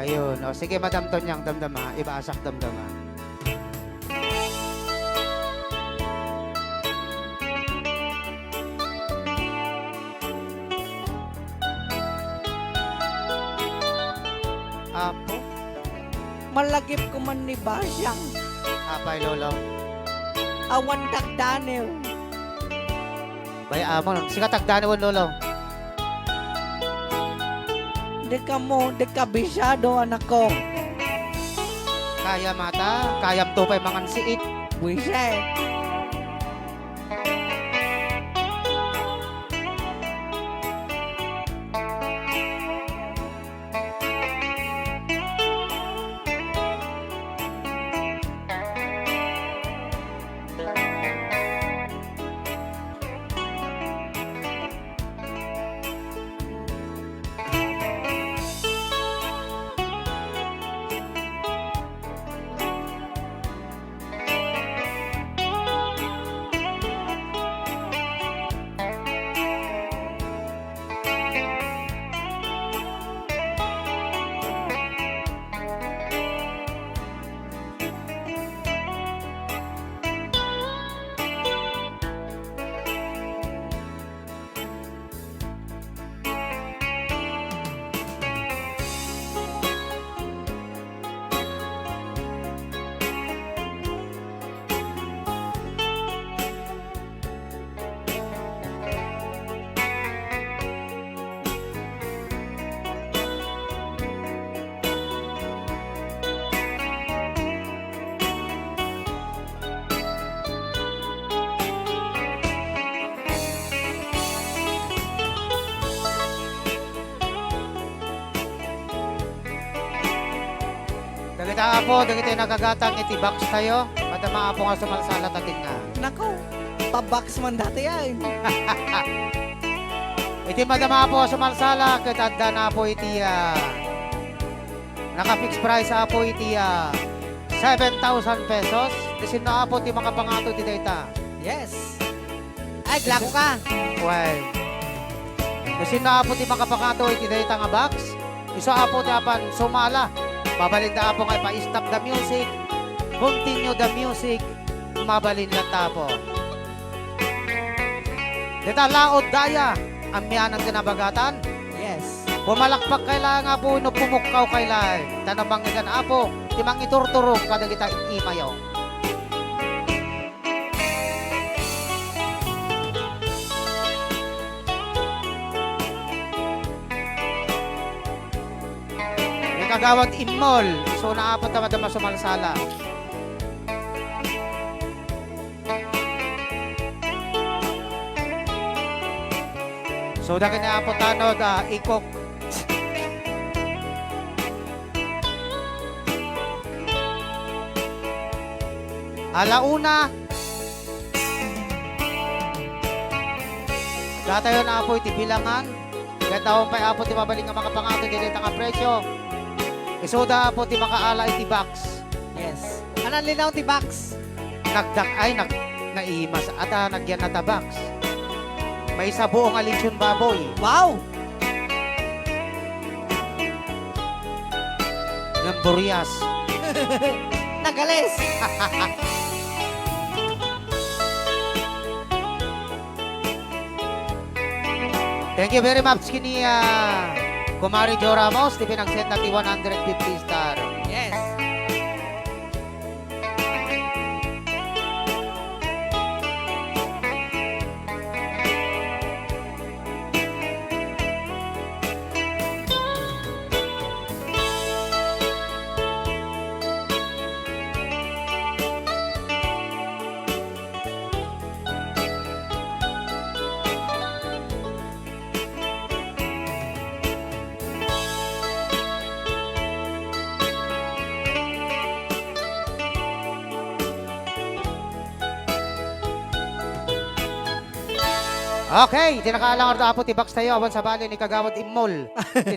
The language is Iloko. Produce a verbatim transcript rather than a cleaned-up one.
Ayun. O, sige, Madam Tonyang, damdama. Ibasak, damdama. Apo? Malagip ko man ni Basyang. Apay, Lolo? Awan dagdaniw. Bay, amo, sika tagdaniwen, Lolo. Di ka mo, di ka bisyado, anak ko. Kaya mata, kayam to pay mangan siit. Buwisit. Dagita, Apo, dagiti nagagatang iti box tayo. Madama, Apo, nga sumalsala tatin nga. Nako, pa-box man dati ay. Iti madama, Apo, nga sumalsala, ket adda na, Apo, iti, ah, naka-fixed price, Apo, iti, ah, seven thousand pesos. Ti sinno, Apo, ti makapangato iti dayta? Yes. Ay, glako ka. Well, no sinno, Apo, ti makapangato iti dayta nga box, isu, Apo, ti apan sumala. Mabalinda, Apo, nga ipa-stop the music, continue the music, mabalin latta, Apo. Dita laod daya, ammianan ti nabagatan. Yes. Pumalakpak kay laeng, Apo, wenno pumukkaw kay laeng. Ta no mangngegana, Apo, ti mangiturturog kadagita imayo. Ni Kagawad Immol, isuna, Apo, ta madama sumalsala. So, dagiti, Apo, tano da ikok. Ala una. Datayon, Apo, iti bilangan. Ket awan pay, Apo, ti mabalin nga makapangato iti dayta nga presyo. Isuda, Apo, ti makaala iti box. Yes. Anan linaw ti box? Nagdak-, ay, nag-, naimas. Ata, nagyan na ta box. Maysa buo nga lechon baboy. Wow! Ngem burias. Nagalis. Thank you very much kini, ah, Kumari Jo Ramos, ti pinagsend na ti one hundred fifty star. Yes. Okay, ti nakaalangar da, Apo, ti box tayo, awan sabali ni Kagawad Immol. Ti